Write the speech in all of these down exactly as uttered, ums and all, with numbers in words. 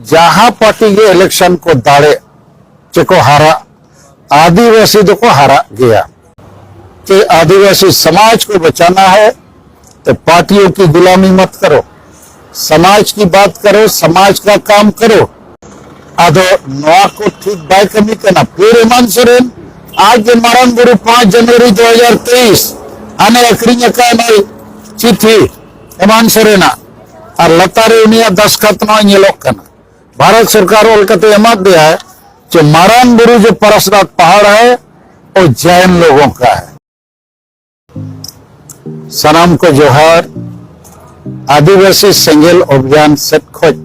ᱡᱟᱦᱟᱸ ᱯᱟᱨᱴᱤ ᱜᱮ ᱤᱞᱮᱠᱥᱚᱱ ᱠᱚ ᱫᱟᱲᱮ ᱪᱮ ᱠᱚ ᱦᱟᱨᱟᱜ, ᱟᱹᱫᱤᱵᱟᱹᱥᱤ ᱫᱚᱠᱚ ᱦᱟᱨᱟᱜ ᱜᱮᱭᱟ᱾ ᱪᱮ ᱟᱹᱫᱤᱵᱟᱹᱥᱤ ᱥᱚᱢᱟᱡᱽ ᱠᱚ ᱵᱟᱪᱟᱱᱟ ᱦᱮ, ᱛᱚ ᱯᱟᱨᱴᱤᱭᱳ ᱠᱤ ᱜᱩᱞᱟᱢᱤ ᱢᱟᱛ ᱠᱟᱨᱳ, ᱥᱚᱢᱟᱡᱽ ᱠᱤ ᱵᱟᱛ ᱠᱟᱨᱳ, ᱥᱚᱢᱟᱡᱽ ᱠᱟ ᱠᱟᱢ ᱠᱟᱨᱳ᱾ ᱟᱫᱚ ᱱᱚᱣᱟ ᱠᱚ ᱴᱷᱤᱠ ᱵᱟᱭ ᱠᱟᱹᱢᱤ ᱠᱟᱱᱟ᱾ ᱯᱷᱤᱨ ᱦᱮᱢᱟᱱᱛ ᱥᱚᱨᱮᱱ ᱟᱡ ᱜᱮ ᱢᱟᱨᱟᱝ ᱵᱩᱨᱩ ᱯᱟᱸᱪ ᱡᱟᱱᱩᱣᱟᱨᱤ ᱫᱩ ᱦᱟᱡᱟᱨ ᱛᱮᱭᱤᱥ ᱦᱟᱱᱮ ᱟᱹᱠᱷᱨᱤᱧ ᱟᱠᱟᱫ ᱱᱚᱭ ᱪᱤᱴᱷᱤ ᱦᱮᱢᱟᱱᱛ ᱥᱚᱨᱮᱱᱟᱜ, ᱟᱨ ᱞᱟᱛᱟᱨ ᱨᱮ ᱩᱱᱤᱭᱟᱜ ᱫᱟᱥᱠᱷᱟᱛ ᱱᱚᱣᱟ ᱧᱮᱞᱚᱜ ᱠᱟᱱᱟ᱾ ᱵᱷᱟᱨᱚᱛ ᱥᱚᱨᱠᱟᱨ ᱚᱞ ᱠᱟᱛᱮ ᱮᱢᱟᱫ ᱫᱮᱭᱟᱭ ᱡᱮ ᱢᱟᱨᱟᱝ ᱵᱩᱨᱩ ᱡᱮ ᱯᱟᱨᱟᱥᱱᱟᱛᱷ ᱯᱟᱦᱟᱲ ᱦᱮ, ᱚ ᱡᱟᱭᱱ ᱞᱳᱜᱚ ᱠᱟ ᱦᱮ᱾ ᱥᱟᱱᱟᱢ ᱠᱚ ᱡᱚᱦᱟᱨ᱾ ᱟᱹᱫᱤᱵᱟᱹᱥᱤ ᱥᱮᱸᱜᱮᱞ ᱚᱵᱷᱤᱭᱟᱱ ᱥᱮᱫ ᱠᱷᱚᱱ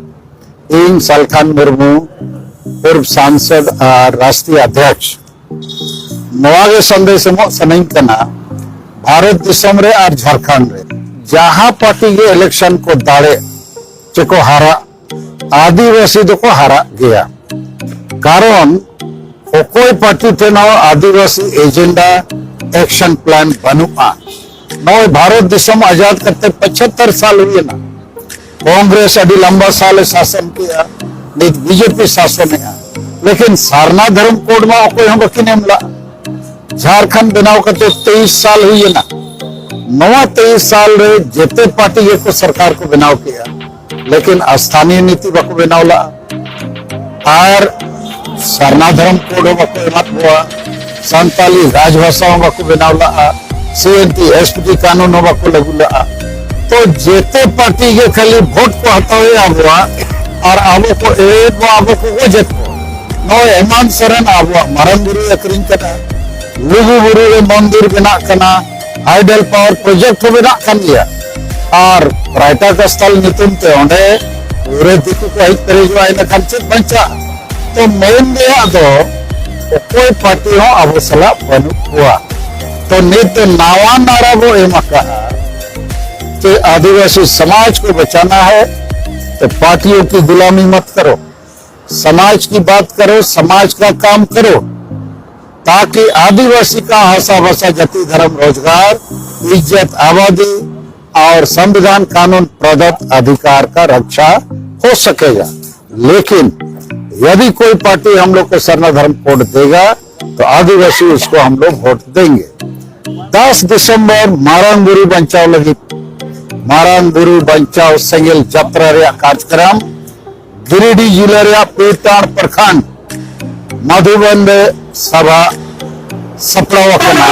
ᱤᱧ ᱥᱟᱞᱠᱷᱟᱱ ᱢᱩᱨᱢᱩ, ᱯᱩᱨᱵ ᱥᱟᱝᱥᱚᱫ ᱟᱨ ᱨᱟᱥᱴᱨᱤᱭ ᱚᱫᱷᱭᱚᱠᱥ, ᱱᱚᱣᱟ ᱜᱮ ᱥᱟᱸᱫᱮᱥ ᱮᱢᱚᱜ ᱥᱟᱱᱟᱧ ᱠᱟᱱᱟ, ᱵᱷᱟᱨᱚᱛ ᱫᱤᱥᱚᱢ ᱨᱮ ᱟᱨ ᱡᱷᱟᱲᱠᱷᱚᱸᱰ ᱨᱮ ᱡᱟᱦᱟᱸ ᱯᱟᱨᱴᱤ ᱜᱮ ᱤᱞᱮᱠᱥᱚᱱ ᱠᱚ ᱫᱟᱲᱮ ᱪᱮ ᱠᱚ ᱦᱟᱨᱟᱜ, ᱟᱹᱫᱤᱵᱟᱹᱥᱤ ᱫᱚᱠᱚ ᱦᱟᱨᱟᱜ ᱜᱮᱭᱟ᱾ ᱠᱟᱨᱚᱱ ᱚᱠᱚᱭ ᱯᱟᱨᱴᱤ ᱴᱷᱮᱱ ᱦᱚᱸ ᱟᱹᱫᱤᱵᱟᱹᱥᱤ ᱮᱡᱮᱱᱰᱟ, ᱮᱠᱥᱚᱱ ᱯᱞᱟᱱ ᱵᱟᱹᱱᱩᱜᱼᱟ᱾ ᱱᱚᱜᱼᱚᱭ ᱵᱷᱟᱨᱚᱛ ᱫᱤᱥᱚᱢ ᱟᱡᱟᱫ ᱠᱟᱛᱮ ᱯᱚᱸᱪᱟᱛᱛᱚᱨ ᱥᱟᱞ ᱦᱩᱭᱮᱱᱟ᱾ ᱠᱚᱝᱜᱨᱮᱥ ᱟᱹᱰᱤ ᱞᱟᱢᱵᱟ ᱥᱟᱞ ᱮ ᱥᱟᱥᱚᱱ ᱠᱮᱜᱼᱟ, ᱱᱤᱛ ᱵᱤᱡᱮᱯᱤ ᱥᱟᱥᱚᱱᱮᱜᱼᱟ᱾ ᱞᱮᱠᱤᱱ ᱥᱟᱨᱱᱟ ᱫᱷᱚᱨᱚᱢ ᱠᱳᱰ ᱢᱟ ᱚᱠᱚᱭ ᱦᱚᱸ ᱵᱟᱹᱠᱤᱱ ᱮᱢ ᱞᱟᱜᱼᱟ᱾ ᱡᱷᱟᱲᱠᱷᱚᱸᱰ ᱵᱮᱱᱟᱣ ᱠᱟᱛᱮ ᱛᱮᱭᱤᱥ ᱥᱟᱞ ᱦᱩᱭᱮᱱᱟ᱾ ᱱᱚᱣᱟ ᱛᱮᱭᱤᱥ ᱥᱟᱞ ᱨᱮ ᱡᱮᱛᱮ ᱯᱟᱨᱴᱤ ᱜᱮᱠᱚ ᱥᱚᱨᱠᱟᱨ ᱠᱚ ᱵᱮᱱᱟᱣ ᱠᱮᱜᱼᱟ, ᱞᱮᱠᱤᱱ ᱥᱛᱷᱟᱱᱤᱭ ᱱᱤᱛᱤ ᱵᱟᱠᱚ ᱵᱮᱱᱟᱣ ᱞᱟᱜᱼᱟ᱾ ᱟᱨ ᱥᱟᱨᱱᱟ ᱫᱷᱚᱨᱚᱢ ᱠᱳᱰ ᱦᱚᱸ ᱵᱟᱠᱚ ᱮᱢᱟᱫ ᱠᱚᱣᱟ, ᱥᱟᱱᱛᱟᱞᱤ ᱨᱟᱡᱽᱵᱷᱟᱥᱟ ᱦᱚᱸ ᱵᱟᱠᱚ ᱵᱮᱱᱟᱣ ᱞᱟᱜᱼᱟ, ᱥᱤ ᱮᱱ ᱴᱤ ᱮᱥ ᱴᱤ ᱠᱟᱹᱱᱩᱱ ᱦᱚᱸ ᱵᱟᱠᱚ ᱞᱟᱹᱜᱩ ᱞᱟᱜᱼᱟ᱾ ᱛᱚ ᱡᱮᱛᱮ ᱯᱟᱨᱴᱤ ᱜᱮ ᱠᱷᱟᱹᱞᱤ ᱵᱷᱳᱴ ᱠᱚ ᱦᱟᱛᱟᱣᱮᱫᱼᱟ ᱟᱵᱚᱣᱟᱜ, ᱟᱨ ᱟᱵᱚ ᱠᱚ ᱮᱲᱮᱭᱮᱫ ᱵᱚᱱᱟ, ᱟᱵᱚ ᱠᱚ ᱜᱚᱡᱮᱫ ᱵᱚᱱᱟ᱾ ᱱᱚᱜᱼᱚᱭ ᱦᱮᱢᱟᱱᱛ ᱥᱚᱨᱮᱱ ᱟᱵᱚᱣᱟᱜ ᱢᱟᱨᱟᱝ ᱵᱩᱨᱩᱭ ᱟᱹᱠᱷᱨᱤᱧ ᱠᱟᱫᱟ, ᱞᱩᱜᱩ ᱵᱩᱨᱩ ᱨᱮ ᱢᱚᱱᱫᱤᱨ ᱵᱮᱱᱟᱜ ᱠᱟᱱᱟ, ᱦᱟᱭᱰᱮᱞ ᱯᱟᱣᱟᱨ ᱯᱨᱚᱡᱮᱠᱴ ᱦᱚᱸ ᱵᱮᱱᱟᱜ ᱠᱟᱱ ᱜᱮᱭᱟ, ᱟᱨ ᱯᱨᱟᱭᱴᱟ ᱠᱟᱥᱛᱟᱞ ᱧᱩᱛᱩᱢ ᱛᱮ ᱚᱸᱰᱮ ᱯᱩᱨᱟᱹ ᱫᱤᱠᱩ ᱠᱚ ᱦᱮᱡ ᱯᱮᱨᱮᱡᱚᱜᱼᱟ, ᱤᱱᱟᱹᱠᱷᱟᱱ ᱪᱮᱫ ᱵᱟᱧᱪᱟᱜᱼᱟ? ᱛᱚ ᱢᱮᱱ ᱨᱮᱭᱟᱜ ᱫᱚ ᱚᱠᱚᱭ ᱯᱟᱨᱴᱤ ᱦᱚᱸ ᱟᱵᱚ ᱥᱟᱞᱟᱜ ᱵᱟᱹᱱᱩᱜ ᱠᱚᱣᱟ᱾ ᱛᱚ ᱱᱤᱛ ᱫᱚ ᱱᱟᱣᱟ ᱱᱟᱨᱟ ᱵᱚ ᱮᱢ ᱟᱠᱟᱫᱼᱟ ᱡᱮ ᱟᱹᱫᱤᱵᱟᱹᱥᱤ ᱥᱚᱢᱟᱡᱽ ᱠᱚ ᱵᱟᱪᱟᱱᱟ ᱦᱮ, ᱛᱚ ᱯᱟᱨᱴᱤᱭᱳ ᱠᱤ ᱜᱩᱞᱟᱢᱤ ᱢᱟᱛ ᱠᱟᱨᱳ, ᱥᱚᱢᱟᱡᱽ ᱠᱤ ᱵᱟᱛ ᱠᱟᱨᱳ, ᱥᱚᱢᱟᱡᱽ ᱠᱟ ᱠᱟᱢ ᱠᱟᱨᱳ, ᱛᱟᱠᱤ ᱟᱹᱫᱤᱵᱟᱹᱥᱤ ᱠᱟ ᱦᱟᱥᱟ ᱵᱷᱟᱥᱟ ᱡᱟᱹᱛᱤ ᱫᱷᱚᱨᱚᱢ ᱨᱳᱡᱽᱜᱟᱨ ᱤᱡᱽᱡᱚᱛ ᱟᱵᱟᱫᱤ ᱟᱨ ᱥᱚᱝᱵᱤᱫᱷᱟᱱ ᱠᱟᱱᱩᱱ ᱯᱨᱚᱫᱚᱛ ᱚᱫᱷᱤᱠᱟᱨ ᱠᱟ ᱨᱚᱠᱷᱟ ᱦᱳ ᱥᱠᱮᱜᱟ᱾ लेकिन यदि कोई पार्टी हम लोग को सरना धर्म कोड देगा, तो आदिवासी उसको हम लोग वोट देंगे। दस दिसंबर मारांग बुरु बंचाव लगी, मारांग बुरु बंचाव सेंगेल जतरा ᱨᱮᱭᱟᱜ ᱠᱟᱨᱡᱚᱠᱨᱚᱢ ᱜᱤᱨᱤᱰᱤ ᱡᱤᱞᱟ ᱨᱮᱭᱟᱜ ᱯᱤᱨᱴᱟᱸᱰ ᱯᱨᱚᱠᱷᱚᱸᱰ ᱢᱟᱫᱷᱩᱵᱚᱱ ᱨᱮ ᱥᱚᱵᱷᱟ ᱥᱟᱯᱲᱟᱣ ᱟᱠᱟᱱᱟ᱾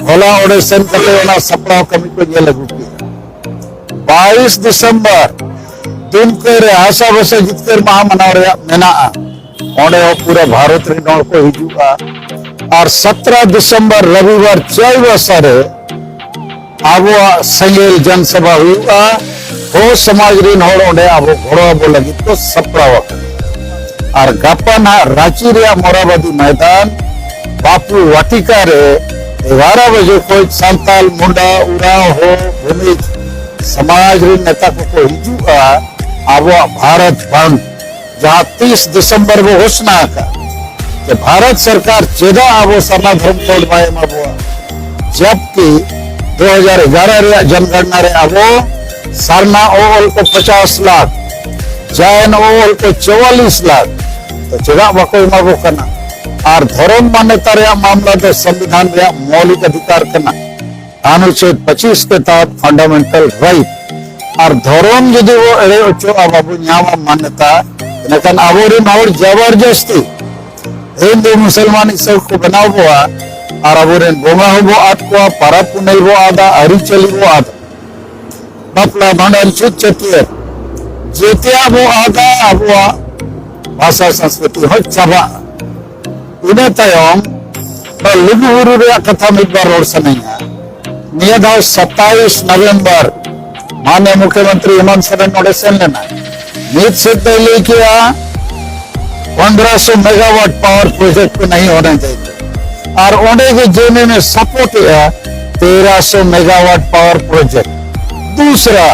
ᱦᱚᱞᱟ ᱚᱸᱰᱮ ᱥᱮᱱ ᱠᱟᱛᱮ ᱚᱱᱟ ᱥᱟᱯᱲᱟᱣ ᱠᱟᱹᱢᱤ ᱠᱚ ᱧᱮᱞ ᱟᱹᱜᱩ ᱠᱮᱫᱟ᱾ ᱵᱟᱭᱤᱥ ᱫᱤᱥᱚᱢᱵᱚᱨ ᱫᱩᱢᱠᱟᱹ ᱨᱮ ᱦᱟᱥᱟ ᱵᱷᱟᱥᱟ ᱡᱤᱛᱠᱟᱹᱨ ᱢᱟᱦᱟ ᱢᱟᱱᱟᱣ ᱨᱮᱭᱟᱜ ᱢᱮᱱᱟᱜᱼᱟ᱾ ᱚᱸᱰᱮ ᱦᱚᱸ ᱯᱩᱨᱟᱹ ᱵᱷᱟᱨᱚᱛ ᱨᱮᱱ ᱦᱚᱲ ᱠᱚ ᱦᱤᱡᱩᱜᱼᱟ᱾ ᱟᱨ ᱥᱚᱛᱨᱚ ᱫᱤᱥᱚᱢᱵᱚᱨ ᱨᱚᱵᱤᱵᱟᱨ ᱪᱟᱭᱵᱟᱥᱟ ᱨᱮ ᱟᱵᱚᱣᱟᱜ ᱥᱮᱸᱜᱮᱞ ᱡᱚᱱ ᱥᱚᱵᱷᱟ ᱦᱩᱭᱩᱜᱼᱟ᱾ ᱦᱚᱸ, ᱥᱚᱢᱟᱡᱽ ᱨᱮᱱ ᱦᱚᱲ ᱚᱸᱰᱮ ᱟᱵᱚ ᱜᱚᱲᱚ ᱟᱵᱚ ᱞᱟᱹᱜᱤᱫ ᱠᱚ ᱥᱟᱯᱲᱟᱣ ᱟᱠᱟᱱᱟ᱾ ᱟᱨ ᱜᱟᱯᱟ ᱱᱟᱦᱟᱜ ᱨᱟᱸᱪᱤ ᱨᱮᱭᱟᱜ ᱢᱚᱨᱟᱵᱟᱫᱤ ᱢᱚᱭᱫᱟᱱ ᱵᱟᱯᱩ ᱣᱟᱴᱤᱠᱟ ᱨᱮ ᱮᱜᱟᱨᱚ ᱵᱟᱡᱮ ᱠᱷᱚᱱ ᱥᱟᱱᱛᱟᱞ, ᱢᱩᱱᱰᱟ, ᱩᱨᱟᱣ, ᱦᱳ, ᱵᱷᱩᱢᱤᱡᱽ ᱥᱚᱢᱟᱡᱽ ᱨᱮᱱ ᱱᱮᱛᱟ ᱠᱚᱠᱚ ᱦᱤᱡᱩᱜᱼᱟ ᱟᱵᱚᱣᱟᱜ ᱵᱷᱟᱨᱚᱛ ᱵᱚᱱᱫᱷ, ᱡᱟᱦᱟᱸ ᱛᱤᱥ ᱫᱤᱥᱚᱢᱵᱚᱨ ᱵᱚ ᱜᱷᱳᱥᱱᱟ ᱟᱠᱟᱫ, ᱡᱮ ᱵᱷᱟᱨᱚᱛ ᱥᱚᱨᱠᱟᱨ ᱪᱮᱫᱟᱜ ᱟᱵᱚ ᱥᱟᱨᱱᱟ ᱫᱷᱚᱨᱚᱢ ᱠᱳᱰ ᱵᱟᱭ ᱮᱢᱟ ᱵᱚᱣᱟ, ᱡᱚᱵᱠᱤ ᱫᱩ ᱦᱟᱡᱟᱨ ᱮᱜᱟᱨᱚ ᱨᱮᱭᱟᱜ ᱡᱚᱱᱜᱚᱬᱱᱟ ᱨᱮ ᱟᱵᱚ ᱥᱟᱨᱱᱟ ᱚᱞ ᱠᱚ ᱯᱚᱪᱟᱥ ᱞᱟᱠᱷ, ᱡᱟᱭᱮᱱ ᱚᱞ ᱠᱚ ᱪᱩᱣᱟᱞᱤᱥ ᱞᱟᱠᱷ, ᱛᱚ ᱪᱮᱫᱟᱜ ᱵᱟᱠᱚ ᱮᱢᱟ ᱵᱚ ᱠᱟᱱᱟ? ᱟᱨ ᱫᱷᱚᱨᱚᱢ ᱢᱟᱱᱭᱚᱛᱟ ᱨᱮᱭᱟᱜ ᱢᱟᱢᱞᱟ ᱫᱚ ᱥᱚᱝᱵᱤᱫᱷᱟᱱ ᱨᱮᱭᱟᱜ ᱢᱚᱣᱞᱤᱠ ᱚᱫᱷᱤᱠᱟᱨ ᱠᱟᱱᱟ, ᱚᱱᱩᱪᱷᱮᱫ ᱯᱚᱸᱪᱤᱥ ᱠᱮ ᱛᱟᱦᱟᱛ ᱯᱷᱟᱱᱰᱟᱢᱮᱱᱴᱟᱞ ᱨᱟᱭᱤᱴ᱾ ᱟᱨ ᱫᱷᱚᱨᱚᱢ ᱡᱩᱫᱤ ᱵᱚ ᱮᱲᱮ ᱚᱪᱚᱜᱼᱟ, ᱵᱟᱵᱚ ᱧᱟᱢᱟ ᱢᱟᱱᱭᱚᱛᱟ, ᱮᱱᱠᱷᱟᱱ ᱟᱵᱚᱨᱮᱱ ᱦᱚᱲ ᱡᱚᱵᱚᱨᱡᱚᱥᱛᱤ ᱦᱤᱱᱫᱩ ᱢᱩᱥᱚᱞᱢᱟᱱ ᱤᱥᱟᱹᱭ ᱠᱚ ᱵᱮᱱᱟᱣ ᱵᱚᱣᱟ, ᱟᱨ ᱟᱵᱚᱨᱮᱱ ᱵᱚᱸᱜᱟ ᱦᱚᱸᱵᱚ ᱟᱫ ᱠᱚᱣᱟ, ᱯᱟᱨᱟᱵᱽ ᱯᱩᱱᱟᱹᱭ ᱵᱚ ᱟᱫᱟ, ᱟᱹᱨᱤᱪᱟᱹᱞᱤ ᱵᱚ ᱟᱫᱟ᱾ ᱵᱟᱯᱞᱟ, ᱵᱷᱟᱸᱰᱟᱱ, ᱪᱷᱩᱛ ᱪᱷᱟᱹᱴᱭᱟᱹᱨ, ᱡᱮᱛᱮᱭᱟᱜ ᱵᱚ ᱟᱫᱟ, ᱟᱵᱚᱣᱟᱜ ᱵᱷᱟᱥᱟ ᱥᱚᱝᱥᱠᱨᱤᱛᱤ ᱦᱚᱸ ᱪᱟᱵᱟᱜᱼᱟ᱾ ᱤᱱᱟᱹ ᱛᱟᱭᱚᱢ ᱱᱚᱣᱟ ᱞᱩᱜᱩ ᱵᱩᱨᱩ ᱨᱮᱭᱟᱜ ᱠᱟᱛᱷᱟ ᱢᱤᱫ ᱵᱟᱨ ᱨᱚᱲ ᱥᱟᱱᱟᱧᱟ᱾ ᱱᱤᱭᱟᱹ ᱫᱷᱟᱣ ᱥᱟᱛᱟᱭᱤᱥ ᱱᱚᱵᱷᱮᱢᱵᱚᱨ ᱢᱟᱱᱱᱤᱭᱚ ᱢᱩᱠᱷᱭᱚᱢᱚᱱᱛᱨᱤ ᱦᱮᱢᱚᱱᱛ ᱥᱚᱨᱮᱱ ᱱᱚᱰᱮ ᱥᱮᱱ ᱞᱮᱱᱟᱭ᱾ ᱢᱤᱫ ᱥᱮᱫ ᱫᱚᱭ ᱞᱟᱹᱭ ᱠᱮᱜᱼᱟ, ᱯᱚᱱᱫᱽᱨᱚᱥᱚ ᱢᱮᱜᱟᱣᱟᱴ ᱯᱟᱣᱟᱨ ᱯᱨᱚᱡᱮᱠᱴ ᱠᱚ ᱱᱟᱦᱤ ᱦᱳᱱᱟ ᱪᱟᱦᱤᱭᱮ, ᱟᱨ ᱚᱸᱰᱮ ᱜᱮ ᱡᱮ ᱮᱢ ᱮᱢ ᱮ ᱥᱟᱯᱳᱨᱴ ᱮᱜᱼᱟ, ᱛᱮᱨᱚᱥᱚ ᱢᱮᱜᱟᱣᱟᱴ ᱯᱟᱣᱟᱨ ᱯᱨᱚᱡᱮᱠᱴ᱾ ᱫᱩᱥᱨᱟ,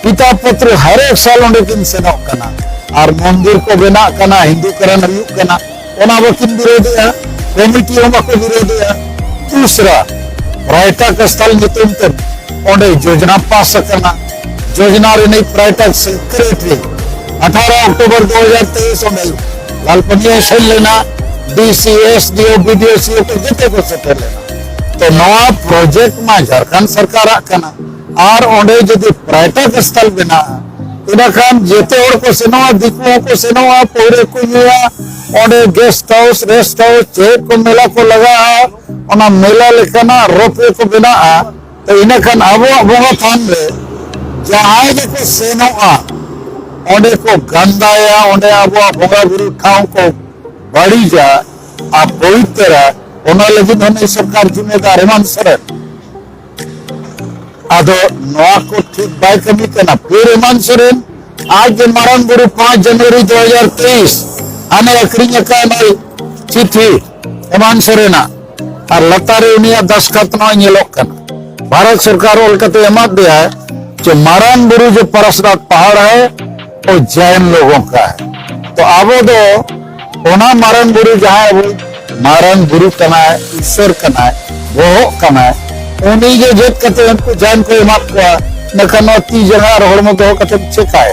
ᱯᱤᱛᱟ ᱯᱩᱛᱨ ᱦᱟᱨᱮᱠ ᱥᱟᱞ ᱚᱸᱰᱮ ᱠᱤᱱ ᱥᱮᱱᱚᱜ ᱠᱟᱱᱟ, ᱟᱨ ᱢᱚᱱᱫᱤᱨ ᱠᱚ ᱵᱮᱱᱟᱜ ᱠᱟᱱᱟ, ᱦᱤᱱᱫᱩᱠᱚᱨᱚᱱ ᱦᱩᱭᱩᱜ ᱠᱟᱱᱟ, ᱚᱱᱟ ᱵᱟᱹᱠᱤᱱ ᱵᱤᱨᱳᱫᱷᱮᱜᱼᱟ, ᱠᱚᱢᱤᱴᱤ ᱦᱚᱸ ᱵᱟᱠᱚ ᱵᱤᱨᱳᱫᱷᱮᱜᱼᱟ᱾ ᱫᱩᱥᱨᱟ, ᱯᱨᱟᱭᱴᱟᱠ ᱥᱛᱷᱟᱞ ᱧᱩᱛᱩᱢ ᱛᱮ ᱚᱸᱰᱮ ᱡᱳᱡᱽᱱᱟ ᱯᱟᱥ ᱟᱠᱟᱱᱟ, ᱡᱳᱡᱽᱱᱟ ᱨᱤᱱᱤᱡ ᱯᱨᱟᱭᱴᱟᱠ ᱥᱮᱠᱨᱮᱴᱟᱨᱤ ᱟᱴᱷᱟᱨᱚ ᱚᱠᱴᱳᱵᱚᱨ ᱫᱩ ᱦᱟᱡᱟᱨ ᱛᱮᱭᱤᱥ ᱚᱸᱰᱮ ᱞᱟᱞᱯᱟᱹᱱᱤᱭᱟᱹ ᱥᱮᱱ ᱞᱮᱱᱟ, ᱰᱤ ᱥᱤ, ᱮᱥ ᱰᱤ ᱳ, ᱵᱤ ᱰᱤ ᱳ, ᱥᱤ ᱳ ᱠᱚ ᱡᱚᱛᱚ ᱠᱚ ᱥᱮᱴᱮᱨ ᱞᱮᱱᱟ᱾ ᱛᱚ ᱱᱚᱣᱟ ᱯᱨᱚᱡᱮᱠᱴ ᱢᱟ ᱡᱷᱟᱲᱠᱷᱚᱸᱰ ᱥᱚᱨᱠᱟᱨᱟᱜ ᱠᱟᱱᱟ, ᱟᱨ ᱚᱸᱰᱮ ᱡᱩᱫᱤ ᱯᱨᱟᱭᱴᱟ ᱠᱟᱥᱛᱟᱞ ᱵᱮᱱᱟᱜᱼᱟ, ᱤᱱᱟᱹᱠᱷᱟᱱ ᱡᱚᱛᱚ ᱦᱚᱲ ᱠᱚ ᱥᱮᱱᱚᱜᱼᱟ, ᱫᱤᱠᱩ ᱦᱚᱸᱠᱚ ᱥᱮᱱᱚᱜᱼᱟ, ᱯᱟᱹᱣᱨᱟᱹ ᱠᱚ ᱧᱩᱭᱟ, ᱚᱸᱰᱮ ᱜᱮᱥᱴ ᱦᱟᱣᱩᱥ, ᱨᱮᱥᱴ ᱦᱟᱣᱩᱥ, ᱪᱮᱫ ᱠᱚ ᱢᱮᱞᱟ ᱠᱚ ᱞᱟᱜᱟᱜᱼᱟ, ᱚᱱᱟ ᱢᱮᱞᱟ ᱞᱮᱠᱟᱱᱟᱜ ᱨᱳᱯ ᱣᱮ ᱠᱚ ᱵᱮᱱᱟᱜᱼᱟ᱾ ᱛᱚ ᱤᱱᱟᱹᱠᱷᱟᱱ ᱟᱵᱚᱣᱟᱜ ᱵᱚᱸᱜᱟ ᱛᱷᱟᱱ ᱨᱮ ᱡᱟᱦᱟᱸᱭ ᱜᱮᱠᱚ ᱥᱮᱱᱚᱜᱼᱟ, ᱚᱸᱰᱮ ᱠᱚ ᱜᱟᱱᱫᱟᱭᱟ, ᱚᱸᱰᱮ ᱟᱵᱚᱣᱟᱜ ᱵᱚᱸᱜᱟ ᱵᱩᱨᱩ ᱴᱷᱟᱶ ᱠᱚ ᱵᱟᱹᱲᱤᱡᱟ ᱟᱨ ᱯᱚᱵᱤᱛᱨᱟ, ᱚᱱᱟ ᱞᱟᱹᱜᱤᱫ ᱦᱚᱸ ᱱᱩᱭ ᱥᱚᱨᱠᱟᱨ ᱡᱤᱢᱮᱫᱟᱨ ᱦᱮᱢᱟᱱᱛ ᱥᱚᱨᱮᱱ᱾ ᱟᱫᱚ ᱱᱚᱣᱟ ᱠᱚ ᱴᱷᱤᱠ ᱵᱟᱭ ᱠᱟᱹᱢᱤ ᱠᱟᱱᱟ᱾ ᱯᱷᱤᱨ ᱦᱮᱢᱟᱱᱛ ᱥᱚᱨᱮᱱ ᱟᱡ ᱜᱮ ᱢᱟᱨᱟᱝ ᱵᱩᱨᱩ ᱯᱟᱸᱪ ᱡᱟᱱᱩᱣᱟᱨᱤ ᱫᱩ ᱦᱟᱡᱟᱨ ᱛᱮᱭᱤᱥ ᱦᱟᱱᱮ ᱟᱹᱠᱷᱨᱤᱧ ᱟᱠᱟᱫ ᱱᱚᱭ ᱪᱤᱴᱷᱤ ᱦᱮᱢᱟᱱᱛ ᱥᱚᱨᱮᱱᱟᱜ, ᱟᱨ ᱞᱟᱛᱟᱨ ᱨᱮ ᱩᱱᱤᱭᱟᱜ ᱫᱟᱥᱛᱠᱷᱟᱛ ᱱᱚᱜᱼᱚᱭ ᱧᱮᱞᱚᱜ ᱠᱟᱱᱟ᱾ ᱵᱷᱟᱨᱚᱛ ᱥᱚᱨᱠᱟᱨ ᱚᱞ ᱠᱟᱛᱮ ᱮᱢᱟᱫ ᱫᱮᱭᱟᱭ ᱡᱮ ᱢᱟᱨᱟᱝ ᱵᱩᱨᱩ ᱡᱮ ᱯᱟᱨᱟᱥᱱᱟᱛᱷ ᱯᱟᱦᱟᱲ ᱦᱟᱭ ᱚ ᱡᱟᱭᱱ ᱞᱳᱜᱚ ᱠᱟ ᱦᱟᱭ᱾ ᱛᱚ ᱟᱵᱚ ᱫᱚ ᱚᱱᱟ ᱢᱟᱨᱟᱝ ᱵᱩᱨᱩ ᱡᱟᱦᱟᱸᱭ ᱟᱵᱚ ᱢᱟᱨᱟᱝ ᱵᱩᱨᱩ ᱠᱟᱱᱟᱭ, ᱤᱥᱥᱚᱨ ᱠᱟᱱᱟᱭ, ᱵᱚᱦᱚᱜ ᱠᱟᱱᱟᱭ, ᱩᱱᱤ ᱜᱮ ᱡᱮᱫ ᱠᱟᱛᱮ ᱩᱱᱠᱩ ᱡᱟᱭᱱ ᱠᱚ ᱮᱢᱟᱫ ᱠᱚᱣᱟ, ᱤᱱᱟᱹᱠᱷᱟᱱ ᱱᱚᱣᱟ ᱛᱤ ᱡᱟᱸᱜᱟ ᱟᱨ ᱦᱚᱲᱢᱚ ᱫᱚᱦᱚ ᱠᱟᱛᱮ ᱪᱮᱠᱟᱭ?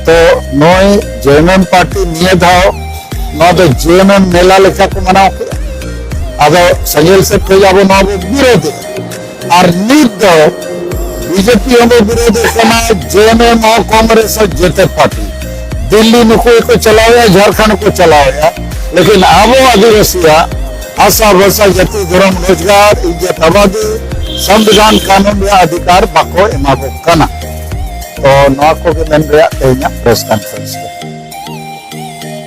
ᱛᱚ ᱱᱚᱜᱼᱚᱭ ᱡᱮ ᱮᱢ ᱮᱢ ᱯᱟᱨᱴᱤ ᱱᱤᱭᱟᱹ ᱫᱷᱟᱣ ᱱᱚᱣᱟ ᱫᱚ ᱡᱮ ᱮᱢ ᱮᱢ ᱢᱮᱞᱟ ᱞᱮᱠᱟ ᱠᱚ ᱢᱟᱱᱟᱣ ᱠᱮᱫᱟ᱾ ᱟᱫᱚ ᱥᱮᱸᱜᱮᱞ ᱥᱮᱫ ᱠᱷᱚᱱ ᱟᱵᱚ ᱱᱚᱣᱟ ᱵᱚ ᱵᱤᱨᱳᱫᱷᱮᱫᱟ᱾ ᱟᱨ ᱱᱤᱛ ᱫᱚ ᱵᱤᱡᱮᱯᱤ ᱦᱚᱸ ᱵᱚ ᱵᱤᱨᱳᱫᱷᱮᱫ ᱠᱟᱱᱟ, ᱡᱮ ᱮᱢ ᱮᱢ ᱦᱚᱸ, ᱠᱚᱝᱜᱨᱮᱥ ᱦᱚᱸ, ᱡᱮᱛᱮ ᱯᱟᱨᱴᱤ᱾ ᱫᱤᱞᱞᱤ ᱱᱩᱠᱩ ᱜᱮᱠᱚ ᱪᱟᱞᱟᱣᱮᱫᱼᱟ, ᱡᱷᱟᱲᱠᱷᱚᱸᱰ ᱠᱚ ᱪᱟᱞᱟᱣᱮᱫᱼᱟ, ᱞᱮᱠᱤᱱ ᱟᱵᱚ ᱟᱹᱫᱤᱵᱟᱹᱥᱤᱭᱟᱜ ᱦᱟᱥᱟ ᱵᱷᱟᱥᱟ, ᱡᱟᱹᱛᱤ, ᱫᱷᱚᱨᱚᱢ, ᱨᱳᱡᱽᱜᱟᱨ, ᱤᱡᱽᱡᱚᱛ, ᱟᱵᱟᱫᱤ, ᱥᱚᱝᱵᱤᱫᱷᱟᱱ, ᱠᱟᱹᱱᱩᱱ ᱨᱮᱭᱟᱜ ᱚᱫᱷᱤᱠᱟᱨ ᱵᱟᱠᱚ ᱮᱢᱟ ᱵᱚ ᱠᱟᱱᱟ᱾ ᱛᱚ ᱱᱚᱣᱟ ᱠᱚᱜᱮ ᱢᱮᱱ ᱨᱮᱭᱟᱜ ᱛᱮᱦᱮᱧᱟᱜ ᱯᱨᱮᱥ ᱠᱚᱱᱯᱷᱟᱨᱮᱱᱥ ᱫᱚ᱾